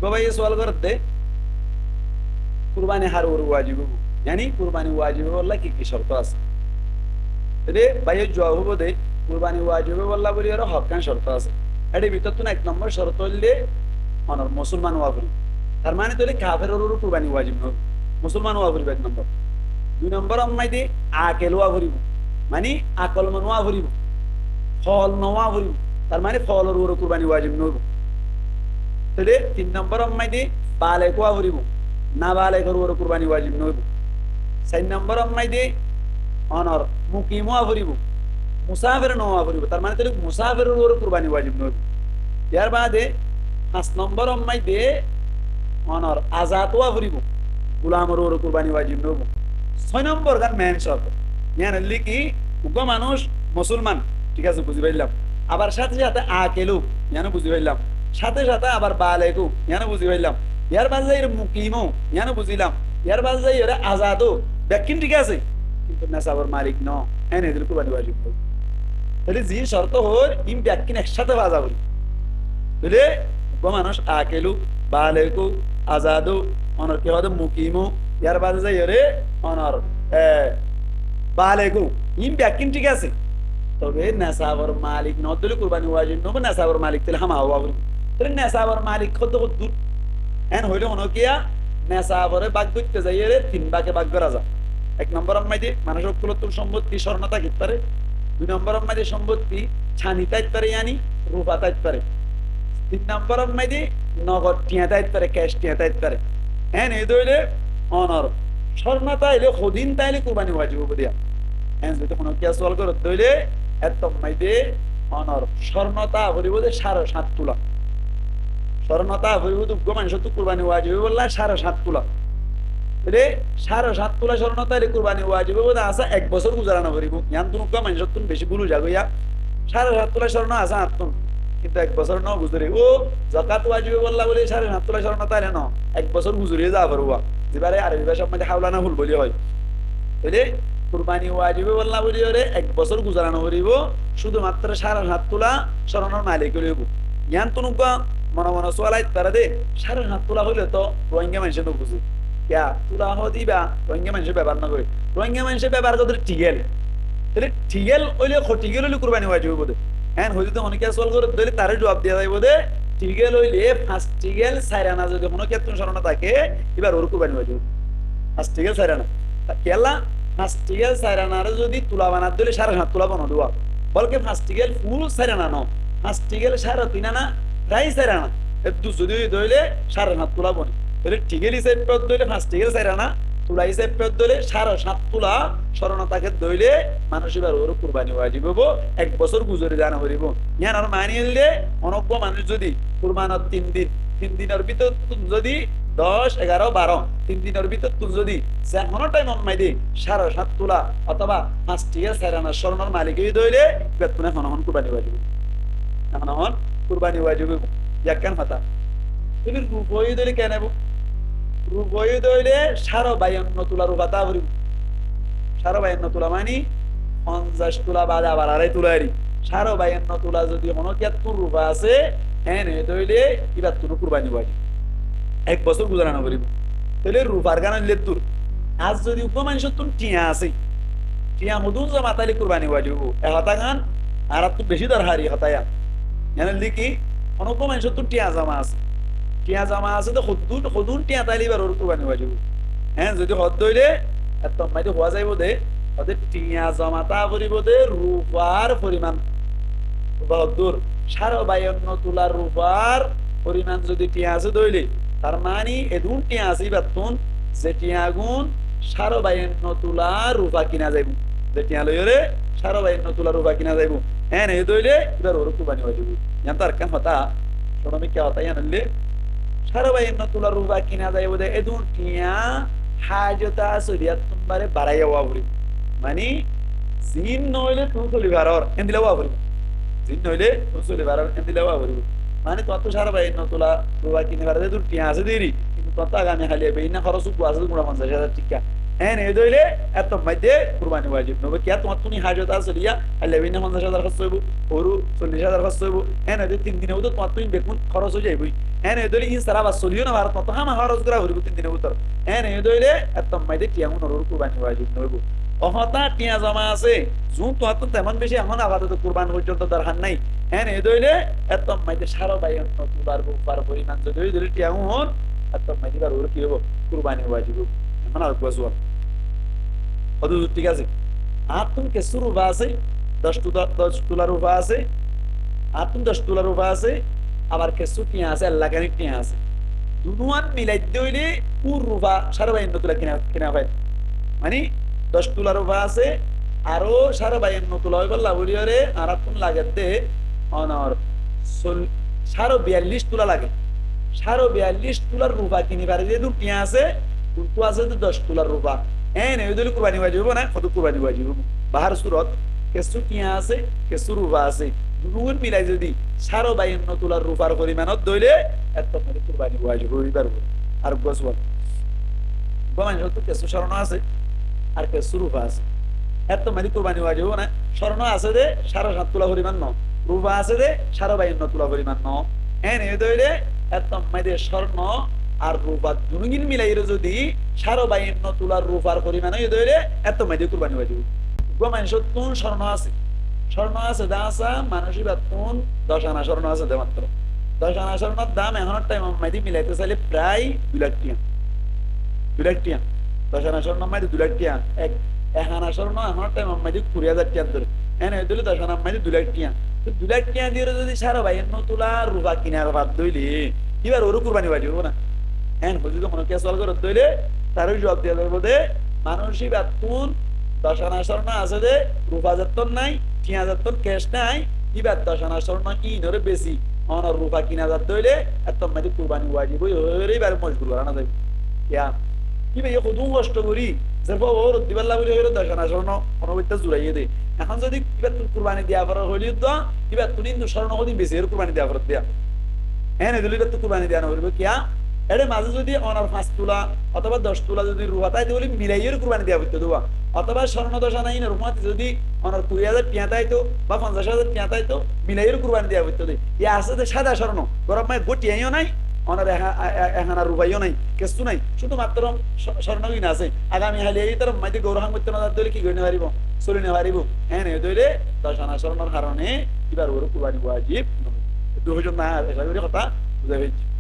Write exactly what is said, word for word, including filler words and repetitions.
Uggwá báiye suwal gorédde, kurbani hár uore wajib óibo? Yáni kurbani wajib óibolla ki ki córto asé? Tóile báiyor juwab óibo de, kurbani wajib óibolla buli aró hokkán córto asé. Ér bútottún ek nombor córto óilde onor musolman ówa foribo. Tar mani tóile kaferor uore kurbani wajib no óibo, musolman ówa foribo ek nombor. Dui nombor ot maze de akel ówa foribo, mani akolmon ówa foribo, fool no ówa foribo. Tar mani foolor uore kurbani wajib no óibo. Tóile tin nombor ot maze de baleg ówa foribo, nabalegor uore kurbani wajib no óibo. Sair nombor ot maze de onor mukim ówa foribo, musafer no ówa foribo. Tar mani tóile musaferor uore kurbani wajib no óibo. Yar bade fañs nombor ot maze de onor azad ówa foribo, gulamor uore kurbani wajib no óibo. Sóy nombor gán main córto. Yián óilde ki, uggwá manúic musolman, thík asé, buzi faillám. Abar sáte sáte akel ó, yiáno buzi faillám. Sáte sáte abar baleg ó, yiáno buzi faillám. Yar bade zaiyóre mukim ó, yiáno buzilám. Yar bade zaiyóre azad ó, bekkín thík asé, kintu nesabor malik no, éne óile kurbani wajib no. Tóile ziín córto hoóir, iín bekkín ek sáte faza foribo. Tóile uggwá manúic akel ó, baleg ó, azad ó, onor ki hoó de mukim ó, yar bade zaiyóre onor, e, baleg ó, iín bekkín thík asé. Tobe nesabor malik no óile kurbani wajib no óibo, nesabor malik tóile hámaha ówa foribo. Tóile nesabor malik hoó de hoddúr? Én hoilé honókiya nesaboré bák goitté zaiyóre tin báke bák gorá za. Ek nombor ot maze de manúic ókkolóttu sombotti córno tákit fare, dui nombor ot maze de sombotti cani tákit fare, yáni rufa tákit fare, tin nombor ot maze de nogod thiañ tákit fare, kec thiañ tákit fare. Éne óile onor córno táile hodún táile kurbani wajib óibo de yián. Én zodi honókiya suwal gorédde óile, étto maze de onor córno táa foribo de sáre sát tula. Córno táa foribo de uggwá manúicottú kurbani wajib óibolla sáre sát tula. Tóile sáre sát tula córno táile kurbani wajib óibo de asé, ek bosór guzara no foribo. Yiánttún uggwá manúicottún beci búl ói zagói ya. Sáre sát tula córno asé añáttún, kintu ek bosór no guzore. Ó zakat wajib óibolla buli sáre sát tula córno táile no, ek bosór guzori za foribo. Zibáre Arobi bácar maze de haulana hul buli hoó. Tóile kurbani wajib óibolla buli óre ek bosór guzara no foribo, cúdu matro sáre sát tula córnor malik óile óibo. Yiánttún uggwá mone mone suwal ait fare de, sáre sát tula hoilé to Rohingya manúice no buzé. Kiyá tula hoó de íba Rohingya manúice bebohár no goré. Rohingya manúice bebohár goré de thigel. Tóile thigel óile, ho thigel óile kurbani wajib óibo de? Én hoilé de honókiya suwal gorédde óile taré juwab diya zaibo de, thigel óile fañs thigel sair ana zodi honókiyattún córno táke, íbar uore kurbani wajib óibo. Fañs thigel sair ana. Kiyólla? Fañs thigel sair anaré zodi tula banadde óile sáre sát tula bone de. Bólke fañs thigel ful sair ana no, fañs thigel sáre tin ana, frai sair ana. Eddur zodi óiye de óile sáre sát tula bone. Tóile thigel hísafe ódde óile fañs thigel sair ana, tula hísafe ódde óile sáre sát tula córno táke de óile manúic íbar uore kurbani wajib óibo, ek bosór guzori za no foribo. Yiánor mani óilde, honó uggwá manúic zodi kurbanor tin din, tin dinor bútottún zodi doc, egaró, baró, tin dinor bútottún zodi ze honó thaimor maze de sáre sát tula otóba fañs thigel sair ana córnor malik óiye de óile, íbattún ehón ehón kurbani wajib óibo. Ehón ehón kurbani wajib óibo. Ekkán hotá. Tóile rufa óiye de óile keén óibo? Rufa óiye de óile sáre bayanno tula rufa táa foribo. Sáre bayanno tula mani fonzaic tula bade abar arai tula ari. Sáre bayanno tula zodi honókiyattún rufa asé, éne óiye de óile íbattúno kurbani wajib. Ek bosór guzara no foribo. Tóile rufar gán óile eddur. Ar zodi uggwá manúicottún thiañ asé, thiañ hodún zoma táile kurbani wajib óibo? E hotá gán añárattú beci dorhari hotá yián. Yián óilde ki, honó uggwá manúicottún thiañ zoma asé. Thiañ zoma asé de hoddún, hodún thiañ táile íbar uore kurbani wajib óibo? Hé, zodi hoó de óile, étto maze de huá zaibo de, hoó de thiañ zoma táa foribo de rufar foriman. Rufa hoddúr? Sáre bayanno tula rufar foriman zodi thiañ asé de óile, tar mani edún thiañ asé íbattún, ze thiañgún sáre bayanno tula rufa kina zaibo. Ze thiañ loiyóre sáre bayanno tula rufa kina zaibo. Éne óiye de óile íbar uore kurbani wajib óibo. Yián to arekkán hotá. Cúno, mikká hotá yián óilde, sáre bayanno tula rufa kina zaibo de edún thiañ hájot asoliyattún bare baraiya ówa foribo. Mani, ziín no óile tuñí soli farór, héndilla ówa foribo. Ziín no óile tuñí soli farór, héndilla ówa foribo. Mani, tuáñttú sáre bayanno tula rufa kini fare de edún thiañ asé de eri, kintu tuáñttú agami háliya beínna hóros uggwá asé de gura fonzaic házar thíka. Éne óiye de óile étto maze de kurbani wajib no óibo. Kiyá? Tuáñttú iín hájot asoliya, háliya beínna fonzaic házar hóros óibo, horu sollic házar hóros óibo. Éne óiye de tin din óibo de tuáñttú iín bekkún hóros ói zaiboi. Éne óile ín sára abar soliyó no faré, tuáñttú hámaha hóros gorá foribó tin dinor bútore. Éne óile éttor maze thiañ ónor uore kurbani wajib no óibo. Ó hotá thiañ zoma asé, zun tuáñttun temon beci ehón apatot kurban forzonto dorhar nái. Éne óile éttor maze sáre bayanno tular rufar foriman zodi ói zagói thiañ, éttor maze íbar uore ki óibo? Kurbani wajib óibo. Ehón areggúa sual. Huzur, thík asé. Añáttun kessú rufa asé, doc tula, doc tula rufa asé, añáttun doc tula rufa asé, abar kessú thiañ asé, ellakani thiañ asé. Dunuwán milai dóile ur rufa sáre bayanno tula kina, kina fai. Mani, doc tula rufa asé, aró sáre bayanno tula óibolla buli óre, añáttun lagedde, onor, sol-, sáre biyallic tula lage. Sáre biyallic tular rufa kini fare dé dun thiañ asé, untú asé dé doc tular rufa. Éne ói dóile kurbani wajib óibo na, hoddúr kurbani wajib óibo? Bahár surot, kessú thiañ asé, kessú rufa asé. Dunuwán milai zodi sáre bayanno tular rufar forimanot dóile, éttor maze kurbani wajib óibo íbar uore. Areggúa sual. Uggúa maincóttu kessú córno asé, ar kessú rufa asé. Éttor maze kurbani wajib óibo na? Córno asé dé sáre háñt tula foriman no, rufa asé dé sáre bayanno tula foriman no. Éne ói dóile éttor maze córno ar rufa dunugin milai óre zodi sáre bayanno tular rufar foriman ói dóile éttor maze kurbani wajib óibo. Uggúa maincóttun córno asé. Córno asé dé asá, manúic íbattun doc ana córno asé dé matro. Doc ana córnor dam ehónor thaimor maze milaito saile prai dui lak thiañ. Dui lak thiañ. Doc ana córnor maze dui lak thiañ. Ek, ek ana córno ehónor thaimor maze kuri házar thiañ dóre. Éne ói dóile doc anar maze dui lak thiañ. Toi dui lak thiañ diyóre zodi sáre bayanno tula rufa kina fare dóile, íbar uore kurbani wajib óibo na? Éne hoddúr zodi honó kiyé sual goré dóile, taré zuab diya zaibo dé, manúic íbattun doc ana córno asé dé, rufa zettó nái, thiañ zettó kec nái, íbar doc ana córno íinoré beci, onor rufa kina zar dóile, éttor maze kurbani wajib ói, ói, íbare mojbur gorá no zaibo. Kiyá? Íba yó hoddún hoctó gorí, zerfua uore dibálla buli hoiyóre doc ana córno honó baittá zuraiyé dé. Ehón zodi íbattun kurbani diya foré hoilé dé, íbattun ín córno hodún beci óre kurbani diya foré dé. Éne dóile íbattun kurbani diya no foribó. Kiyá? Ére maze zodi onor fañs tula otóba doc tula zodi rufa táito óile milai óre kurbani diya foitto dé. Otóba córno doc ana íinor fúañti zodi onor kuri házar thiañ táito ba fonzaic házar thiañ táito, milai óre kurbani diya foitto dé. Yá asé dé sáda córno, góror maze eggúa thiañó nái, onor eha-, e-, e-, ehana rufaiyó nái, kessú nái, cúdu matro có-, córno gín asé. Agami haile ítarar maze góror ham goittó no zar dóile ki gorí no faribó? Soli no faribó. Éne ói dóile doc ana córnor harone íbar uore kurbani wajib no. Dui foijjonto añára ecá gorí hotá buzái faijjí.